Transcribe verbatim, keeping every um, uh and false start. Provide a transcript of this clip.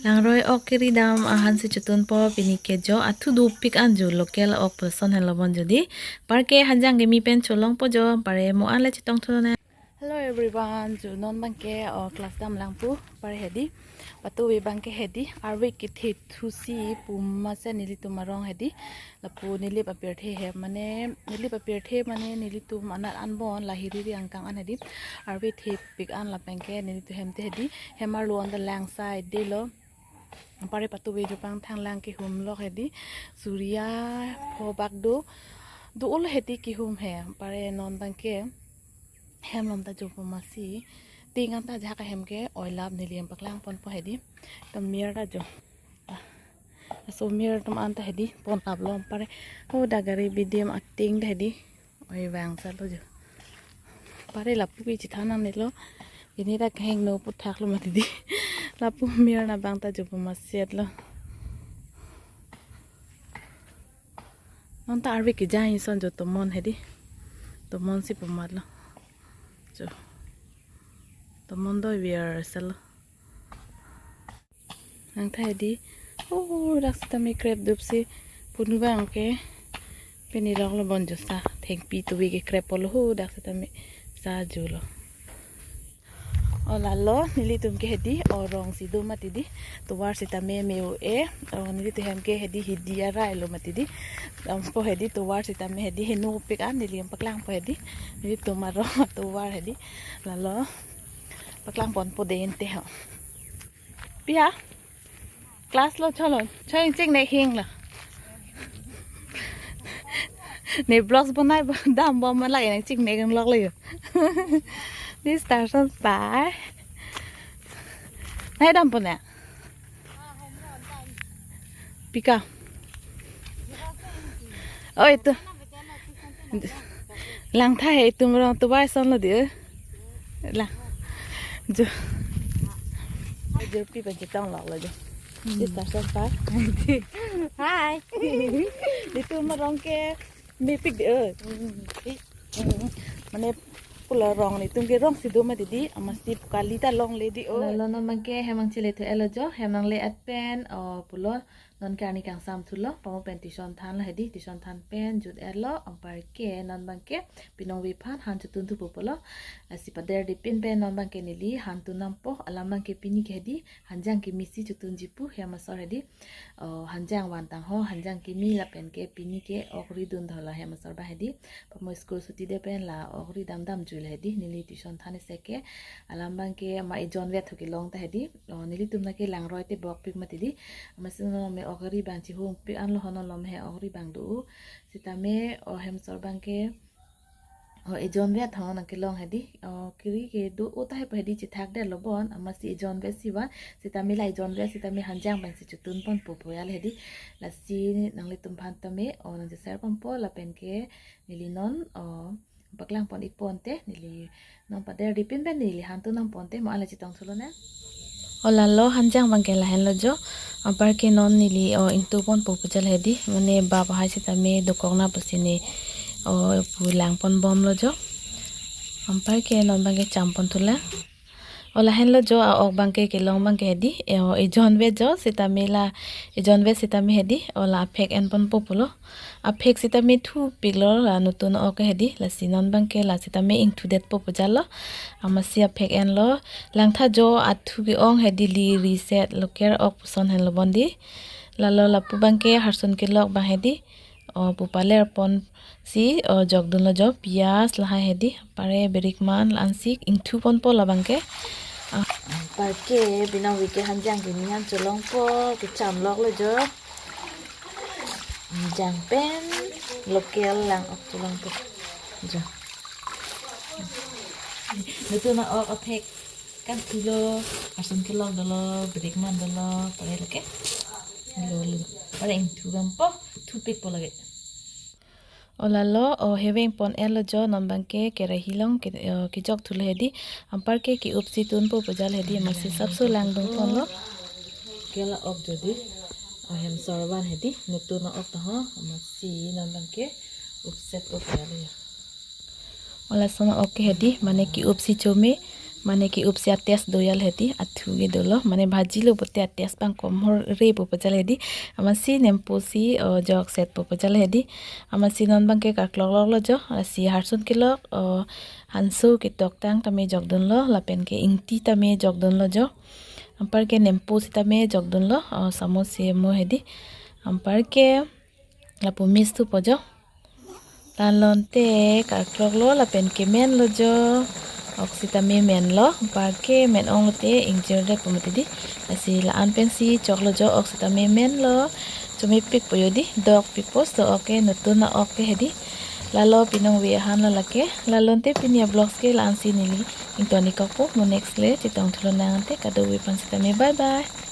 Langroi ok kiri dam ahan si chotun po pini ke jo, athu dopik an jo, local ok puson henlo bon jo di. Anparke hanjang kimi pen cholong po jo, anpar mo an le chetong thulo ne. Hello everyone, jo non abangke o class dam lang pu, anpar hedi. Patu abangke hedi, arve kethe thu si pu masi nelitum arong hedi. Lapu neli apirthe hem mane, neli apirthe mane nelitum anat anbon lahiriri angkang an hedi. Arve thepik an lapenke nelitum hem te hedi. Hem arlo anta lang sai delo. Anpar patu ave jo pangthang lang kehum lok hedi. Surya pho bak do. Do ul hedi kehum he. Anpar non abangke hem lom ta jo pu masi. Ting anta ajahak ahem ke oilap neli hem paklang pon po hedi. Tam mir ta jo. Ah, laso mir atum anta hedi pon lap lo anpar. Ho dak gari bidim ating ta hedi. Oi vang salo jo. Anpar lapu ke chethan nangne lo. Pini dak hengno puthak lo mati di. Lapu mir na abang ta jo pu masi lo. Non ta arve kejai ason jo tomon hedi. Tomon si pu mat lo. Jo. Tomon do viar salo. Nang ta hedi. Oh, dak sitame krep dup si punu abangke pini lok lo bon jo sa. Thengpi tuvi ke krep polo ho dak sitame sa jo lo. O lalo, nelitum ke hedi, o rong si do mati di, tovar sitame me-o-e, o nelitum hem ke hedi hidi arai lo mati di, lam po hedi tovar sitame hedi heno pik an, neli hem paklang po hedi, nelitum arong tovar hedi, lalo, paklang pon po de ente ho. Pia? Class lo cholo, choi ching ne hing lo. Ne vlogs bonai bo dam bom lagi nang ching ne lok lo jo. This station pa. Nai dam po ne. Pika. Oi tu. Lang tha he tum rong tovar ason lo di. Lang. Jo. Jo pi pen chetong lok lo jo. This station pa. Hi. Nelitum arong ke mepik de. Mane pulo rong nelitum ke rong si do mati di, amatsi pu kali ta longle di o. Lalo non abangke hem nangchele thu-et lo jo, hem nangle-et pen, o pulo non ke arni kangsam thulo, pamo pen tuition than lo hedi, tuition than pen jut-et lo, anparke non abangke pinong vephan han chotun thu pu pulo, lasi pader di pin pen non abangke neli han tun nangpo, alam abangke pini ke hedi, hanjang kimi si chotunji pu hem asor hedi, o, hanjang vantang ho, hanjang kimi lapenke pini ke ok ri dun dhola hem asor ba hedi, pamo school suti de pen la ok ri dam dam jui la hedi, neli tuition than isi ke, alam abangke ma ejon vet thu kelong ta hedi, o, nelitum na ke langroi te bok pik mati di, amatsi no me ok ri abang chihung pik an lo hono lom he ok ri abang do, sitame, o, hem asor abangke, o, ejon vet thang nang kelong hedi, o, kiri ke do o ta he pa hedi chethak det lo bon, amatsi ejon vet si van, sitame la ejon vet sitame hanjang pen si chotun pon po po ya le hedi, lasi nanglitum aphan tame, o, nang share pon po lapenke neli non, o, paklang pon ik pon te, neli non pader di pin pen neli han tun nang pon te, mo an le chetong thulo ne. O lalo hanjang abangke lahenlo jo. Anparke non neli o ingtu pon po pujal hedi. Mane bap hai sitame dokok na pusi ne o pu lang pon bom lo jo. Anparke non abangke cham pon thulo. O lahenlo jo a-ok abangke kelong abangke hedi. E o ejon vet jo sitame la ejon vet sitame hedi. O la aphek en pon po pulo. Aphek sitame thupik lo la nutun ok hedi, lasi non abangke la sitame ingthu det po pujal lo. Amatsi aphek en lo, lang tha jo athu ke-ong hedi, li riset local ok puson henlo bon di. Lalo lapu abangke harsun kelok abang hedi. O pu paler pon si o jok dun lo jo, pias lahai hedi, anpar birik man la-an si ingthu pon po la abangke. Anparke pinong vike hanjang kimi han cholong po, kecham lok lo jo. Hanjang pen local lang ok cholong po. Jo. Nutun a-ok aphek kan thulo, harsun kelok dolo, birik man dolo, pare lake. Lo, lo. Pare ingthu dam po, thupik po lake. O lalo, o heveng pon et lo jo, non abangke kerahi along ke, o, kejok thulo hedi, anparke ke-up si tun po pujal hedi, amatsi sapso langdun pon lo. Kela ok jo di, o hem asor van hedi, nutun a-ok ta ho, amatsi non abangke upset po pujal ya. O lason a-ok ke hedi, mane ke-up si chome, Mane ke-up si a-taste do ya le hedi, athu ke dolo. Mane bhaji lo pote a-taste bang komhor re po pajal hedi. Amatsi nempo si, o, jokset po pajal hedi. Amatsi non bang ke karklok lok lo jo. Lasi harsun kelok, o, hanso ketoktang tame jokdun lo, lapen ke ingti tame jokdun lo jo. Anpar ke nempo sitame jokdun lo, o, samus si mo hedi. Anpar ke lapu mix thupo jo. Lalonte karklok lo lapen ke men lo jo. Ok sitame men lo, anpar ke men ong lote ingjir det po mati di. Lasi la-an pensi chok lo jo, ok sitame men lo. Chomepik po yo di, dok pipo so ok ke nutun a-ok ke hedi. Lalo pinong ve ahan lo lake. Lalonte pini a-vlogs ke la-an si neli ington-ik kokpo, mo next le chetong thu lonang ante, kadokave aphan sitame bye bye.